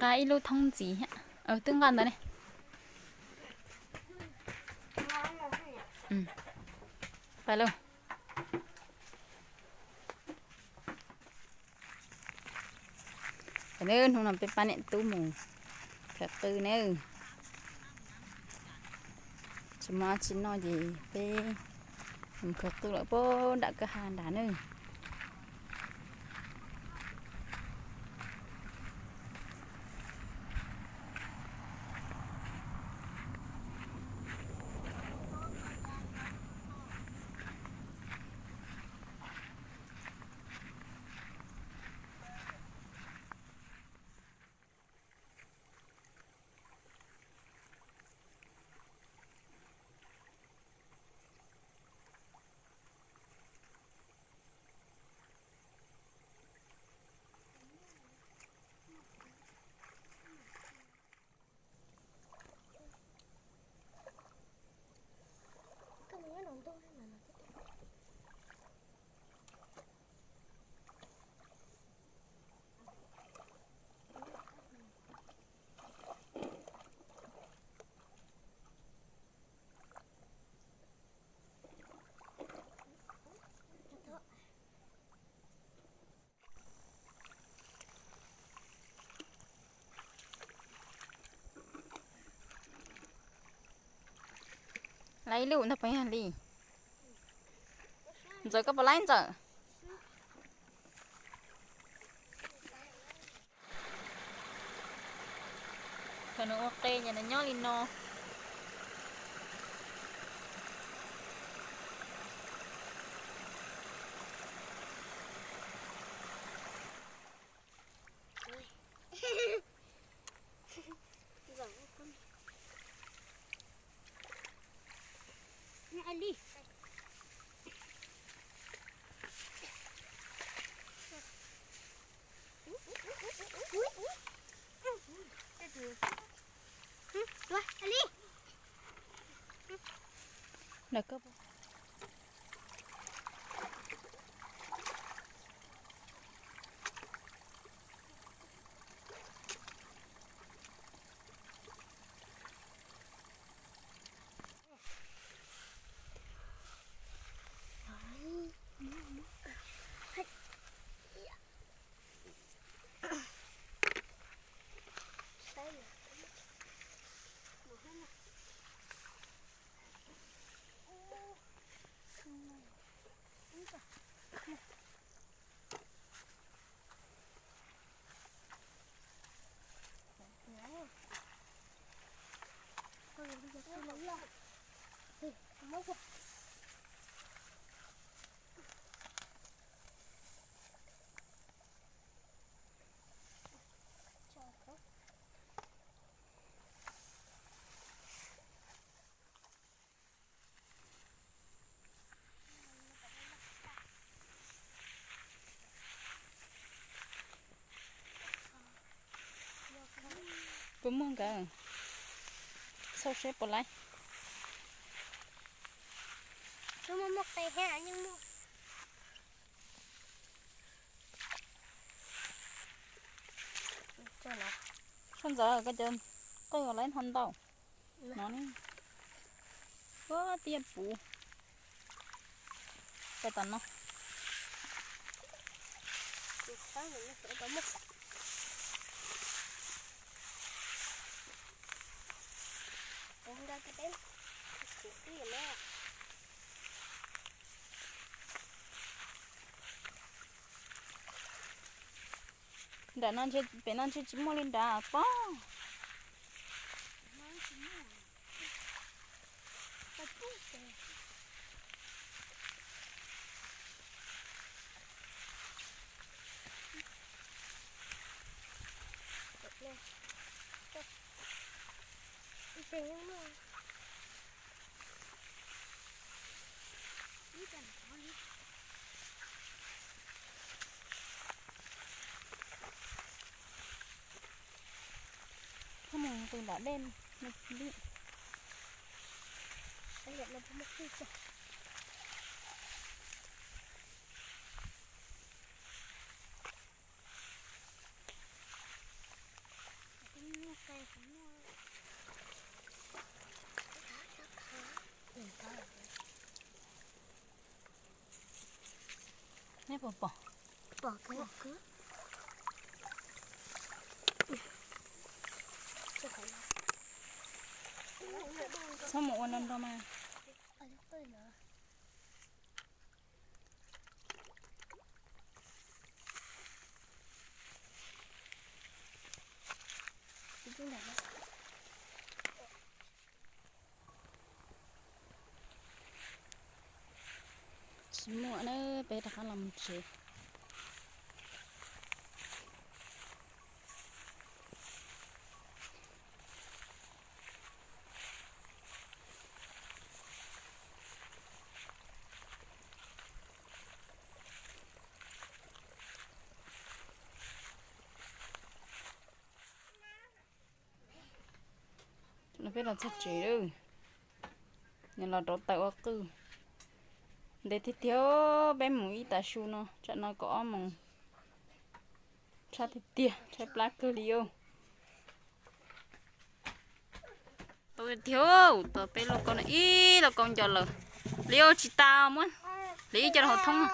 Nqa ib lub thoob ntxiv thiab. Twb nqa ntawd ne. Pais lauj. Hnub no peb pab niam tub mus khaws qw nawb. Tsis muaj dab tsi noj ces peb mus khaws qw lawm puag nram kwj ha nrad nawb. Laib ib lub ntag peb li. Ntxawm, koj puas laib Ntxawm? Thaum nws ua qe ces nws nyob li no. Puas muaj nkawd? Xauj seb puas laib. Soj Ntxawm, koj cov qwj laib ho ntau no ne. Ua tiaj puv. Pais tom no. Nram no ntshe, pem no ntshe tsis muaj li nrad pob. Koj mus pw nram dej no li. Pom, pom. Txhob mus ua nrog nrog mas. Tsis muaj na, peb rov qab los mus tsev. Peb los txog tsev lawm, nws los rauv taws ua qwj. Ntev tiag tiag, peb mus ib tav su no, tsam no kaum ob moos. Tshaib tiag tiag, tshaib plab kawg li os. Tau tiag, tau peb lauj kaub no ib lauj kaub nco lawm. Li ua tsis tas muab li ib co hauv thoob.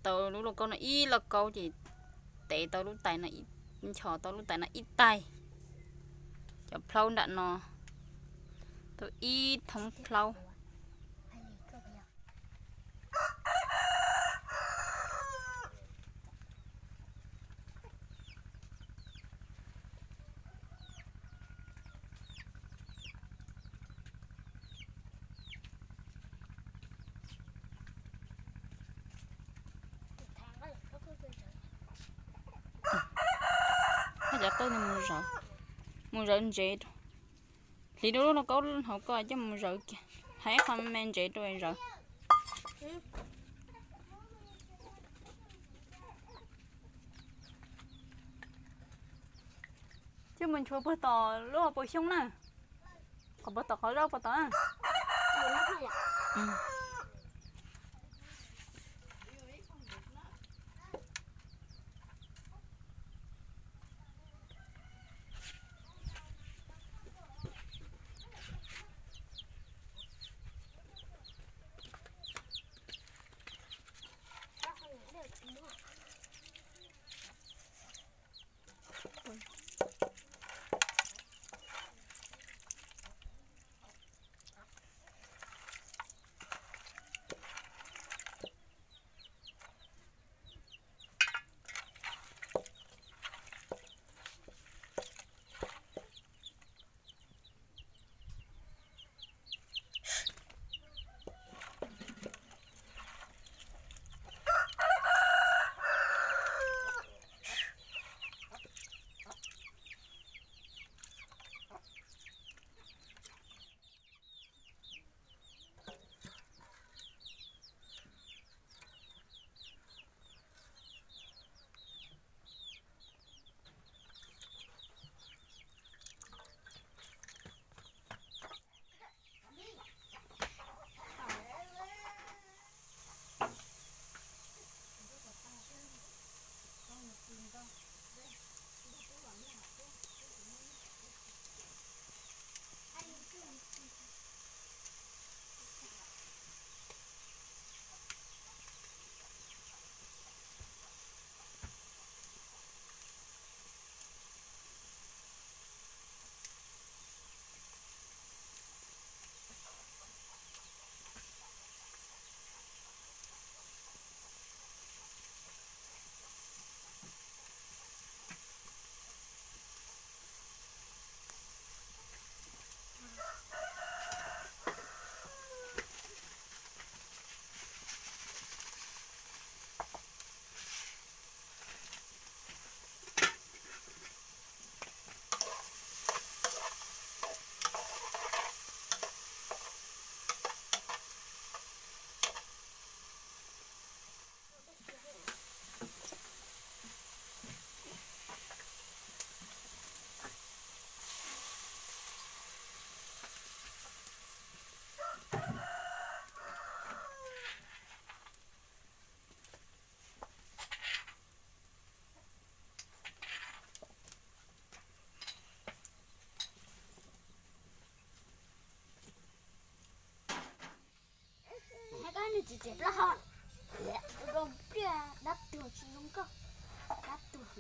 Tau lub lauj kaub no ib lauj kaub ces tev tau lub tais no, nchos tau lub tais no ib tais. Cov plhaub nram no tau ib thoob plhaub. Cov qwj no mus zawv, mus zawv ntsev. Hliv rau lub lauj kaub hauv ko coj mus zawv kiag, hais ib qho me ntsev rau zawv. Coj mus nchuav puag tom lub hauv paus xyoob na, qhov puag tom qhov zaub puag tom na. Tias plaub hau, zoo pliaj dab tuag tsis zoo nkauj, dab tuag.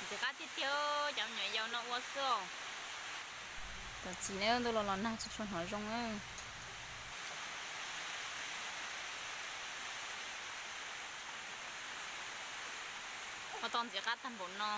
Ntxim qab tiag tiag, cov me nyuam yaus no ua xwb os. Cov txiv ne ntuj los los nag tsis tshua hnov zoo na. Ua tau ntxim qab tag npaum no.